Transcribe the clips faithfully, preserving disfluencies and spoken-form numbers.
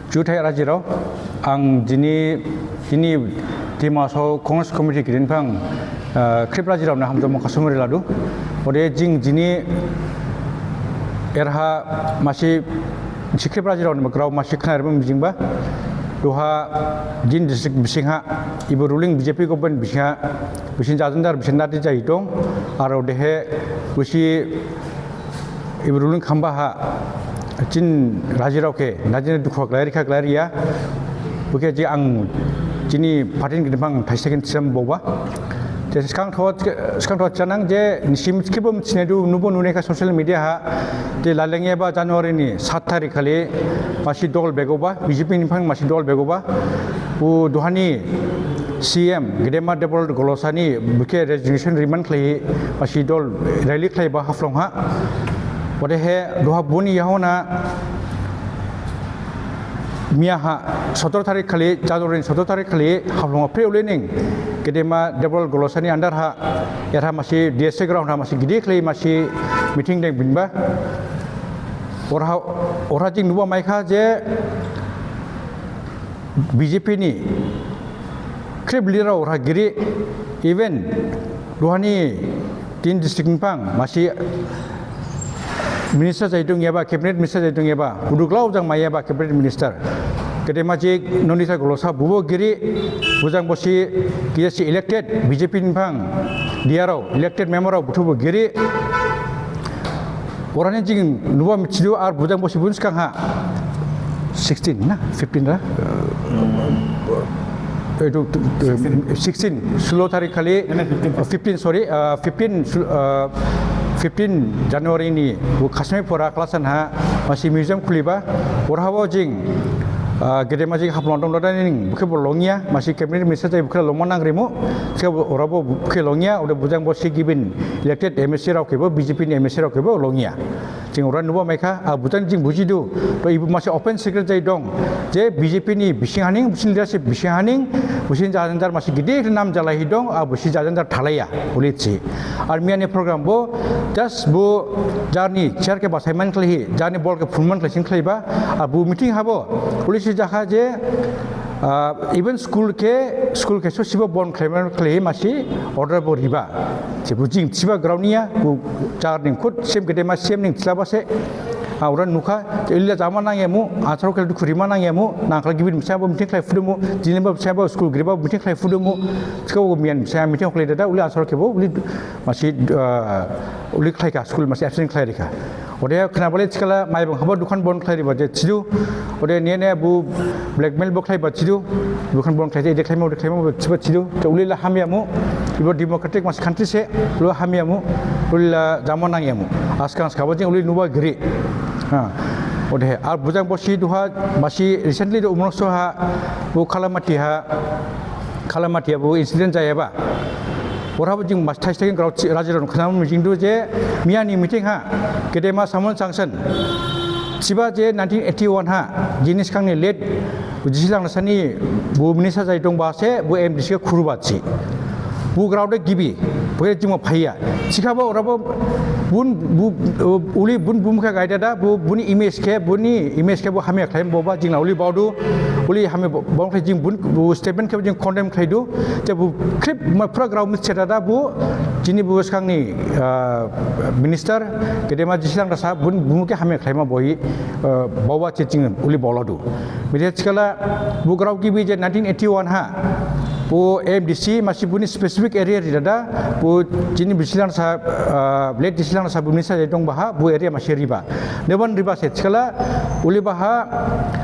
Juthai rajirao, ang dini, dini Dima Hasao Congress Committee gidin phang, ah, khrip rajirao na hamjaoma khasumari ladu. Ode jing dini eraha masi si khrip rajirao ni grao masi khnarima mijingba. Duha jini district bisingha, ibo ruling B J P government bisingha, bising jajanjar bising nadi jai dong, aro dehe bisi ibo ruling khamba ha, jini rajirao khe, najine dukhu khlai rikha khlai riya, bokhe je ang jini party ni gidin phang thaise khin sem baoba. Je sgang tho, sgang tho janang je nisi mithikhabo mithinaidu nubo nunaikha social media ha, je lalengyaba January ni sat tarik khali masi dol begoba, B J P ni phang masi dol begoba, bo duhani C M, Gedema Debolal Gorlosa ni bokhe resignation rimane khlaihi, masi dol rally khlaiba Haflong ha. Odehe duha boni yahon ha miya ha sotor tarik khali, January ni sotor tarik khali, Haflong ha phri ulening, Gedema Debolal Gorlosa ni under ha, eraha masi D S A ground ha masi gede khlai masi meeting deng binba. Oraha, oraha jing nuba maikha je, B J P ni khrip leader rao oraha giri, even duhani tin district ni phang masi minister jai dongyaba, cabinet minister jai dongyaba, uduklao jang maiyaba cabinet minister. Gedema ji Nandita Gorlosa bobo giri, bojang bosi kiyasi elected B J P ni phang D R rao, elected member rao buthubo giri. Orani jing nuba mithidu ar bojang bosi bun sgang ha. Sixteen na? Fifteen ra? Eh, tu, tu, tu, sixteen, solo tarik khali, eh, fifteen, sorry, eh, fifteen, sul-, eh, fifteen January ni, bo Kasmi Pora Klasan ha, masi museum khuliba, orhabo jing, eh, gedema jing Haflong dong dada ning, bokhe bo longya, masi cabinet minister jai bokhe longma nangrimu, se orhabo bokhe longya, ode bojang bosi gibin elected M A C rao khebo, B J P ni M A C rao khebo longya. Jing ora nuba maikha, a bojang jing bujidu, to ibo masi open secret jai dong, je B J P ni bising haning, bising leadership bising haning, bising jajanjar masi gede nam jalaihi dong, a bising jajanjar thalaiya, uli si. Ar miya ni program bo, just bo jarni chair khe basaimane khlaihi, jarni bol khe phunmane khlaihi khlaiba, a bo meeting habo, uli si jakha je, ah, even school khe, school khe so sibo bon khlaimane khlaihi masi order bo riba. Se bo jing siba grao niya, bo jarni khud sem gedema sem ning thilaba se. A, ora nukha, je illa jama nangyamu, ansarao khe dukhu rima nangyamu, nangkhala gibin bisingbo meeting khlai phudumu, jiniba bisingbo school giriba meeting khlai phudumu, sikabo miyan bising meeting khlai dada, uli ansarao khebo, uli masi, ah, uli khlaikha, school masi absent khlai rikha. Ode khnabalai thikhala, Maibang habo dukan bon khlai riba je thidu, ode niya niya bo blackmail bo khlaiba thidu, dukan bon khlai je, ede khlaima, ode khlaima bo thiba thidu, to uli la hamyamu, ibo democratic masi country se, lo hamyamu, uli la jama nangyamu, asgang sgabo jing uli nuba giri. Ha, odehe, ar bojang bosi duha, masi recently do Umrangso ha, bo Khalamati ha, Khalamati ha bo incident jayaba. Orhabo jing masi thaise thaigin grao thi-, rajirao khnama mijingdu je, miya ni meeting ha, gedema Samon Sangsen, siba je nineteen eighty-one ha, jini sgangni late, Jisilang Rasa ni bo minister jai dongba se, bo M D C khe khuruba si. Bo grao de gibi, bo jingma phaiya. Sikhabo orabo bun, bo, uli bun bumkha gaida da, bo, buni image khe, buni image khe bo hamya khlaima boba, jing la uli baodu, uli hamya bo, bom khlai jing bun, bo statement khe jing condemn khlaidu, je bo khrip ma phura grao mitheda da bo, jini bo sgangni, ah, minister, gedema Jisilang Rasa, bun bumkhe hamya khlaima boi, ah, baoba se jing uli baoladu. Bede thikhala, bo grao gibi je nineteen eighty-one ha, bo M D C masi buni specific area ri dada, bo jini Jisilang Rasa, ah, late Jisilang Rasa buni sa dongba ha, bo area masi riba. Deban riba se thikhala, uli baha,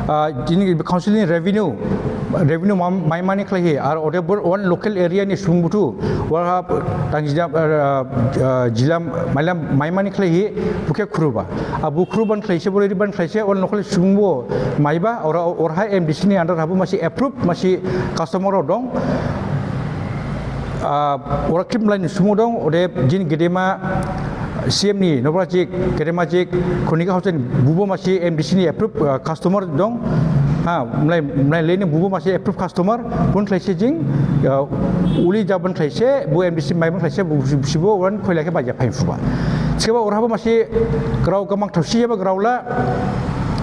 ah, jini council ni revenue, revenue ma-, maimani khlaihi, ar ode bo one local area ni subung buthu, wara tang jila, ah, ah, jila maila maimani khlaihi, bokhe khuruba. A bo khuruban khlaise, bo riban khlaise, one local subungbo maiba, ora, oraha M D C ni under habo masi approve, masi customer rao dong. Ah, ora khrip mlai ni subung dong, ode jini gedema C M ni, Nobrajik, gedema jik, Khonika Hausen, bobo masi M D C ni approve, ah, customer dong. Ha, mlai, mlai leni bobo masi approve customer, bun khlaise jing, ah, uli jaban khlaise, bo M D C maiban khlaise, bo sibo wan khoila khe baja phain phuba. Sikhabo orhabo masi grao gamang thaosi jaba grao la,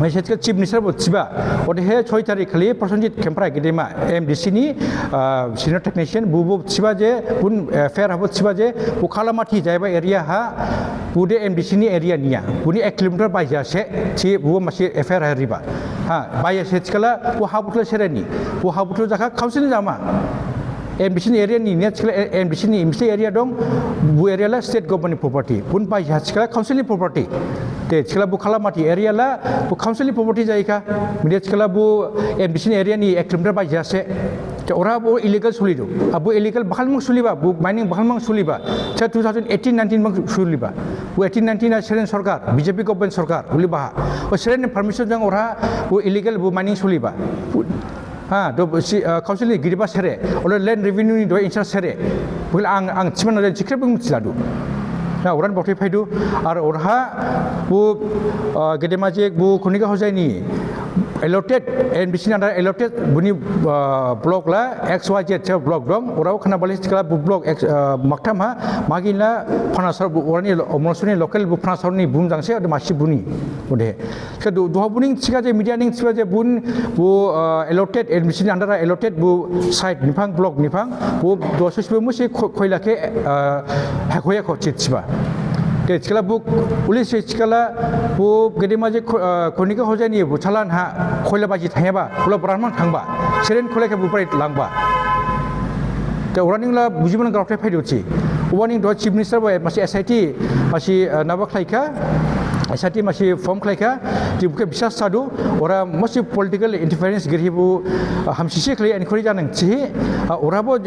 Mane se thikhala Chief Minister bo thiba, odehe soi tarik khali Prosenjit Kemprai gedema M D C ni, ah, senior technician bo bo thiba je, bun, eh, fair habo thiba je, bo Khalamathi Jaiba area ha, bo de M D C ni area niya, boni ek kilometer baija se, thi bo masi F I R ha riba. Ha, baija se thikhala, bo ha buthu sere ni, bo ha buthu jakha council ni jama. M D C ni area ni, ne thikhala, eh, M D C ni M D C area dong, bo area la state government ni property. Bun baija thikhala council ni property. Te thikhala bo Khalamathi area la, bo council ni property jaikha. Mide thikhala bo M D C ni area ni ek kilometer baija se. Te ora bo illegal sulidu. Abo illegal bakhal mang suliba, bo mining bakhal mang suliba. Te two thousand eighteen nineteen mang suliba. Bo eighteen nineteen a seren sorkar, B J P government sorkar, uli baha. O seren permission jang ora bo illegal bo mining suliba. Ha, do si, ah, council ni giriba sere, ole land revenue ni do in charge sere. Bukil ang, ang thiman ole jikrep bung thiladu. Na, oran bokthai phaidu, ar orha, bo, ah, gedema je, bo Konika Hojai ni allotted, M D C ni under allotted, boni, ah, block la, X Y Z se block dong, orao khana bali thikhala bo block X, ah, maktham ha, magin la, Phanasar bo, orani lo-, Omolsoni local bo Phanasar ni bum jang se, ode masi boni, ode. Thikha du-, duha bo ning thikha je media ning thikha je bun bo, ah, allotted, M D C ni under allotted bo site niphang, block niphang, bo duha sosibo musi kho-, khoila khe, ah, hakhoya kho thit thiba. Te thikhala bo uli se thikhala bo gedema je kho-, ah, Konika Hojai ni bo chalan ha khoila baji thangba, khoila brahman thangba, seren khoila khe bo prai langba. Te oraning la bujiman graothai phaidu thi. Obaning duha Chief Minister bo masi S I T, masi, ah, naba khlaikha, S I T masi form khlaikha, jing bukhe bisas sadu, ora masi political interference giri bo, ah, hamsisi khlai enquiry janang thihi, ah, ora bo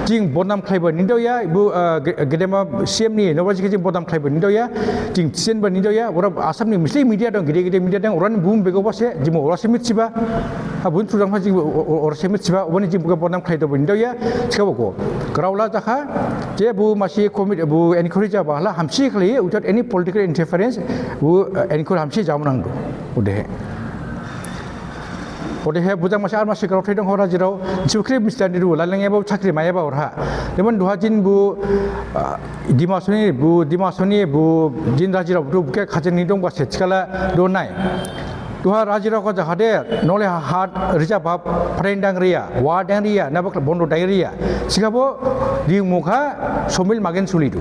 jing bodnam khlaiba nidoya, bo, ah, ge-, gedema C M ni, nobaji khe jing bodnam khlaiba nidoya, jing thisenba nidoya, ora Assam ni misli media dong, gede gede media dong, orani bum bego base, jing bo ora se mithiba, ah, bun thudang pha jing bo o-, o-, ora se mithiba, obani jing bukhe bodnam khlaidoba nidoya, thikhabo kho. Grao la jakha, je bo masi committee, bo enquiry jaba la hamsi khlai, without any political interference, bo, eh, enquiry hamsi jamanang du. Odehe. Odehe, bujang masi ar masi graothai dong hora jirao, jikhri mistani du, laleng ebo chakri mayaba orha. Deman duha jin bo, ah, Dima Hasao ni, bo, Dima Hasao ni, bo, jin rajirao, bo, bukhe khajeng ni dong base, thikhala, do nai. Duha rajirao kho jahade, nole ha, ha, rijab ha, phareng dang riya, wa dang riya, naba bondo dang riya. Thikhabo, di mukha, somil magen sulidu.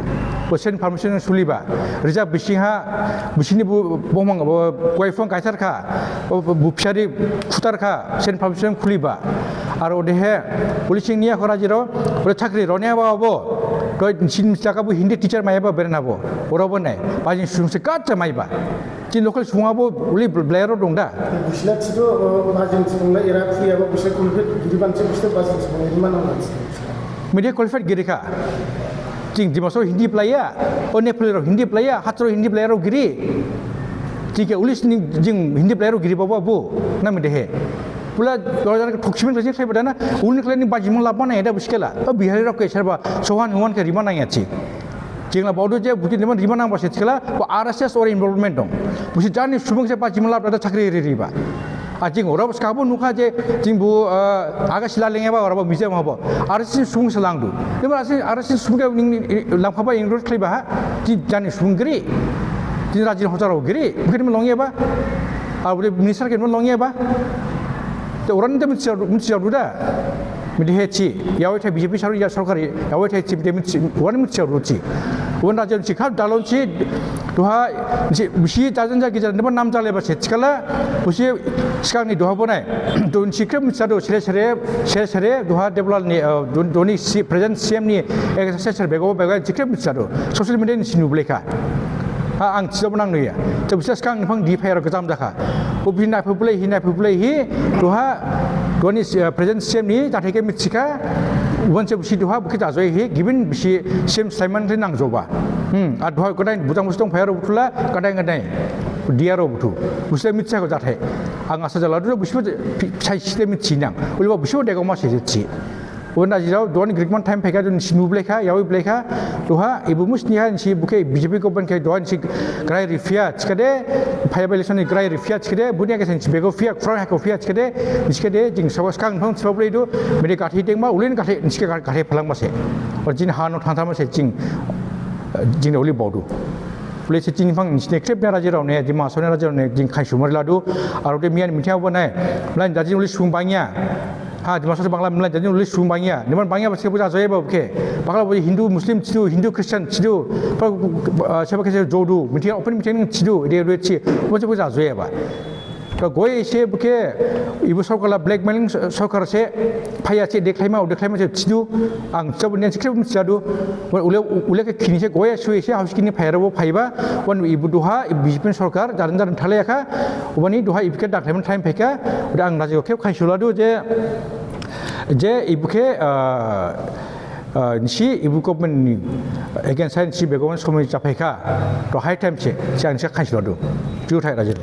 Bo sen permission suliba. Rijab bising ha, bisini bo, bomang, bo, koifong kaisar kha, bo, bo, bo, psari khutar kha, sen permission khuliba. Ar odehe, policing niya kho rajirao, ode chakri roniya ba bo, to sin thikha bo Hindi teacher maiba beren habo, ora bo nai, bajin sum se kat maiba. Jin local subung abo uli belairo dong da. Bisla thidu, o, bajin subung la era phuya bo bisla qualified giri banse bisla bajin subung iri mana banse. Media qualified giri kha. Jing Dima Hasao Hindi belaiya, o Nepali rao Hindi belaiya, Hatharo Hindi belairo giri. Jing khe uli sini jing Hindi belairo giri baba bo, na media he. Pula dora jana thoksimang khlai khlai badana, uli khlai ni bajimung labana eda biskela. O Bihari rao khe serba, sohan huan khe rimana yachi. Jing la baodu je, buti neman rima nang base thikhala, bo R S S or involvement dong. Busi jani subung se bajimung lab da chakri ri riba. A jing ora bo skhabo nukha je, jing bo, ah, aga sila lengeba ora bo museum habo. R S S subung se langdu. Neman R S S, R S S subung ke ning, ning, langphaba include khlaiba ha. Jing jani subung giri. Jing rajin hojarao giri. Bukhe neman longyaba. Ar bo minister khe neman longyaba. Te ora ni te mithiya, mithiya du da. Mide he thi, yawai thai B J P sarkar, ya sarkar, yawai thai thi, mide mithiya, wan mithiya ru thi. Wan raja mithiya kha dalon thi, duha, thi, bisi dajan ja gija, neba nam jale ba se, thikhala, busi, sgang ni duha bo nai. Dun si khrip mithiya du, sere, sere, sere, sere, duha Debolal ni, eh, dun, duni si, present C M ni, ek sere, sere, bego, bego, si khrip mithiya du. Social media ni sinu blekha. Ha, ang thida bo nang nuya. Te busi sgang niphang di phaiyarao gajam jakha. Bo bisi naiphublai hi, naiphublai hi, duha, duhani, eh, present C M ni jathai khe mithikha, uban se busi duha, bukhe jajoi hi, gibin busi C M Simon khe nangjaoba. Hmm, a duha gadain bujang busi dong phaiyarao buthu la, gadain gadain. Diyarao buthu. Busi mithikha kho jathai. Ang asa jala duha busi bo, pi-, sai site mithinang. Uliba busi bo degoma se thi. Wan rajirao, duhani grik man time phaikha, dun sinu blekha, yaoi blekha, duha, ibu mus niha, nisi bukhe B J P government khe, duha nisi grai riphiya, thikhade, phaiba election ni grai riphiya, thikhade, buni age sen si bego phiya, khurang hako phiya, thikhade, thikhade, jing sabo sgang thong sabo blai du, mede gathi dengma, ulin gathi, nisi khe gathi phalang ma se. Or jin ha no thang thang ma se, jing, jing uli baodu. Bole se jini phang nisi ne khrip ne rajirao ne, Dima Hasao ne rajirao ne, jing khainsu mari ladu, aro de miyan mithiya bo nai, mlai jadi uli subung bangya. Ha, Dima Hasao Bangla mlai jadi uli subung bangya. Niman bangya ba se bo jajoya ba bokhe. Bangla bo Hindu, Muslim thidu, Hindu, Christian thidu. Ba, ah, seba khe se jodu, mithiya open mithiya thidu, de re thi, bo se bo jajoya ba. Ba goi se bokhe, ibu sorkar la blackmailing sorkar se, phaya se dekhlaima, o dekhlaima se thidu, ang sabo niyan se khrip mithiyadu, ule, ule khe khini se goi sui se, house kini phayarao bo phaiba, wan ibu duha, ibu B J P sorkar, jarin jarin thalaiya kha, wani duha ibu khe dakhlaima time phaikha, uda ang raji khe khainsu ladu je, je ibu khe, ah, ah, nisi ibu government ni against side nisi begowan somoi japhaikha, to high time se, se ang se khainsu ladu, juthai raji.